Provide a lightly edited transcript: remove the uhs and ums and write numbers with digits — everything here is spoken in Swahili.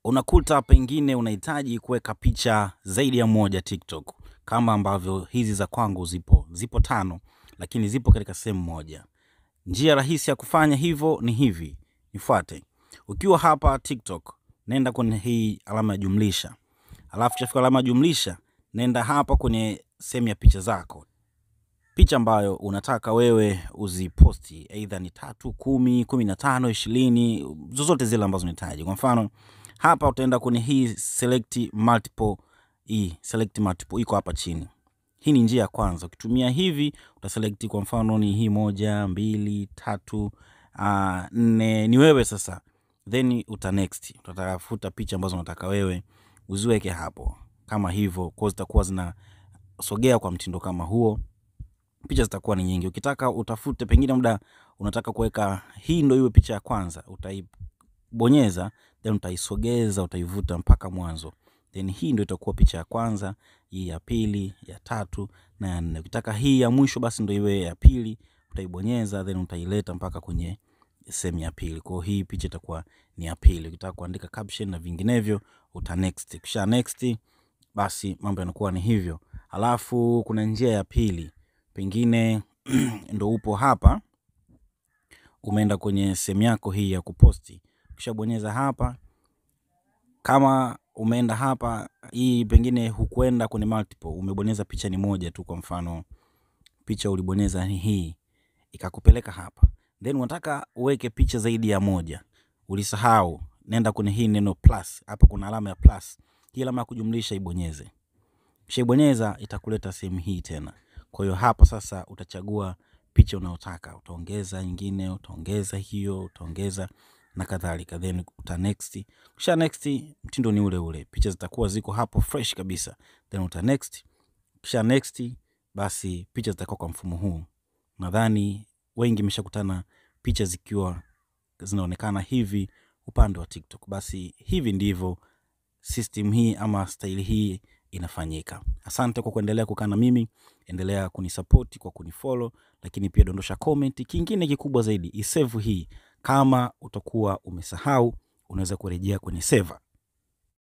Unakuta pengine unahitaji kuweka picha zaidi ya moja TikTok, kama ambavyo hizi za kwangu zipo 5, lakini zipo katika sehemu moja. Njia rahisi ya kufanya hivyo ni hivi, nifuate. Ukiwa hapa TikTok, nenda kwenye hii alama ya jumlisha. Alafu ukishafika alama ya jumlisha, nenda hapa kwenye sehemu ya picha zako. Picha ambayo unataka wewe uziposti, either ni 3, 10, 15, 20, zozote zile ambazo unahitaji. Kwa mfano, hapa utaenda kwenye hii select multiple, hii select multiple iko hapa chini. Hii ni njia ya kwanza. Ukitumia hivi utaselect, kwa mfano ni hii 1, 2, 3, 4, ni wewe sasa. Then uta next. Utatafuta picha ambazo unataka wewe uziweke hapo. Kama hivyo, kwa zitakuwa zinasogea kwa mtindo kama huo. Picha zitakuwa ni nyingi. Ukitaka utafute pengine muda unataka kuweka hii ndio iwe picha ya kwanza, utaibonyeza then utaisogeza, utaivuta mpaka mwanzo. Then hii ndio itakuwa picha ya kwanza, hii ya pili, ya tatu na ya nne. Ukitaka hii ya mwisho basi ndio iwe ya pili, utaibonyeza then utaileta mpaka kwenye sehemu ya pili. Kwa hiyo hii picha itakuwa ni ya pili. Ukitaka kuandika caption na vinginevyo uta next. Kisha next basi mambo yanakuwa ni hivyo. Alafu kuna njia ya pili. Pengine ndo upo hapa, umeenda kwenye sehemu yako hii ya kuposti. Ukishabonyeza hapa, kama umeenda hapa, hii pengine hukwenda kwenye multiple, umebonyeza picha ni moja tu. Kwa mfano picha ulibonyeza ni hii, ikakupeleka hapa. Then unataka uweke picha zaidi ya moja, ulisahau, nenda kwenye hii neno plus. Hapa kuna alama ya plus, hii alama ya kujumlisha ibonyeze. Ukishabonyeza itakuleta sehemu hii tena. Kwa hiyo hapa sasa utachagua picha unayotaka, utaongeza nyingine, utaongeza hiyo, utaongeza na kadhalika, then uta next. Kisha next, mtindo ni ule ule, picha zitakuwa ziko hapo fresh kabisa, then uta next. Kisha next, basi picha zitakuwa kwa mfumo huu. Nadhani wengi mmeshakutana picha zikiwa zinaonekana hivi upande wa TikTok. Basi hivi ndivyo system hii ama style hii inafanyika. Asante kwa kuendelea kukaa na mimi, endelea kunisupport kwa kunifollow, lakini pia dondosha comment. Kingine kikubwa zaidi, isave hii. Kama utakuwa umesahau, unaweza kurejea kwenye server.